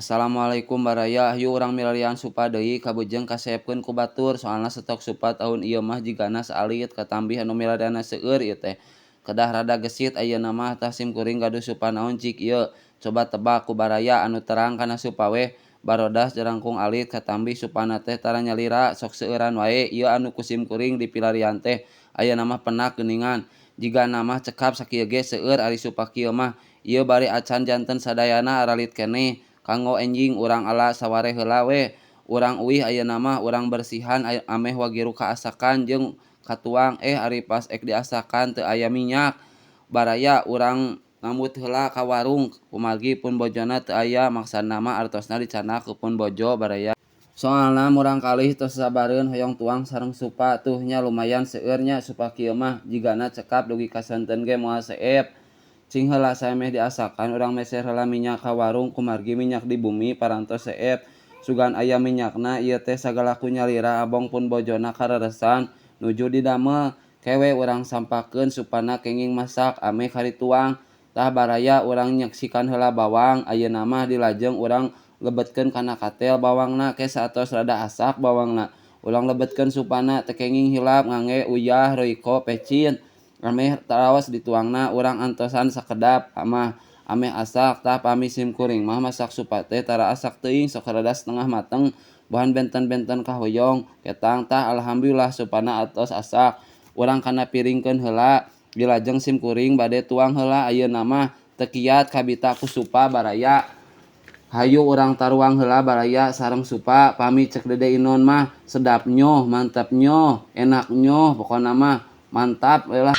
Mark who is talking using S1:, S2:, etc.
S1: Assalamualaikum baraya, hayu urang milarian supa deui kabujeng kaseepkeun ku batur, soalna stok supa taun ieu mah jigana saalit katambih anu milarianna seueur ieu teh. Kedah rada gesit ayeuna mah tah sim kuring gaduh supa naon cik ieu. Coba tebak ku baraya anu terang kana supa weh barodas jarangkung alit katambih supana teh tara nyalira sok seueuran wae ieu anu ku sim kuring dipilarian teh ayeuna mah penak geuningan. Jigana mah cekap sakieu ge seueur ari supa kieu mah. Ieu bari acan janten sadayana aralit keneh. Kanggo enjing urang ala sawareh heula we. Urang uih ayeuna mah urang bersihan ameh wagiru kaasakan jeung katuang ari pas ek diasakan teu aya minyak. Baraya urang nambut heula ka warung kumargi pun bojona teu aya maksana mah artosna dicandak ku pun bojo baraya. Soalna murangkalih tos sasabareun hoyong tuang sareng supa tuh nya lumayan seueur nya supa kieu mah jigana cekap dugi ka sonten ge moal seep. Cing heula saemeh diasakan urang meser heula minyak ka warung kumargi minyak di bumi parantos seep. Sugan aya minyakna ieu teh sagala ku nyalira abong pun bojona kareresan nuju didamel. Ke we urang sampakeun supana kenging masak ameh karituang. Tah baraya urang nyeksikan heula bawang ayeuna mah dilajeng urang lebetkeun kana katel bawangna ke saatos rada asak bawangna. Urang lebetkeun supana teu kenging hilap ngangge uyah, royco, pecin. Ameh taraos dituangna urang antosan sakedap mah ameh asak. Tah pami sim kuring mah masak supa teh tara asak teuing sok rada setengah mateng bohan benten-benten kahoyong ketang. Tah alhamdulillah supana atos asak. Urang kana piringkeun heula dilajeng sim kuring bade tuang heula ayeuna mah teu kiat kabita ku supa baraya. Hayu urang taruang heula baraya sareng supa pami cek Dede Inon mah sedapnyo, mantapnyo, enaknyo, pokona mah mantap we lah.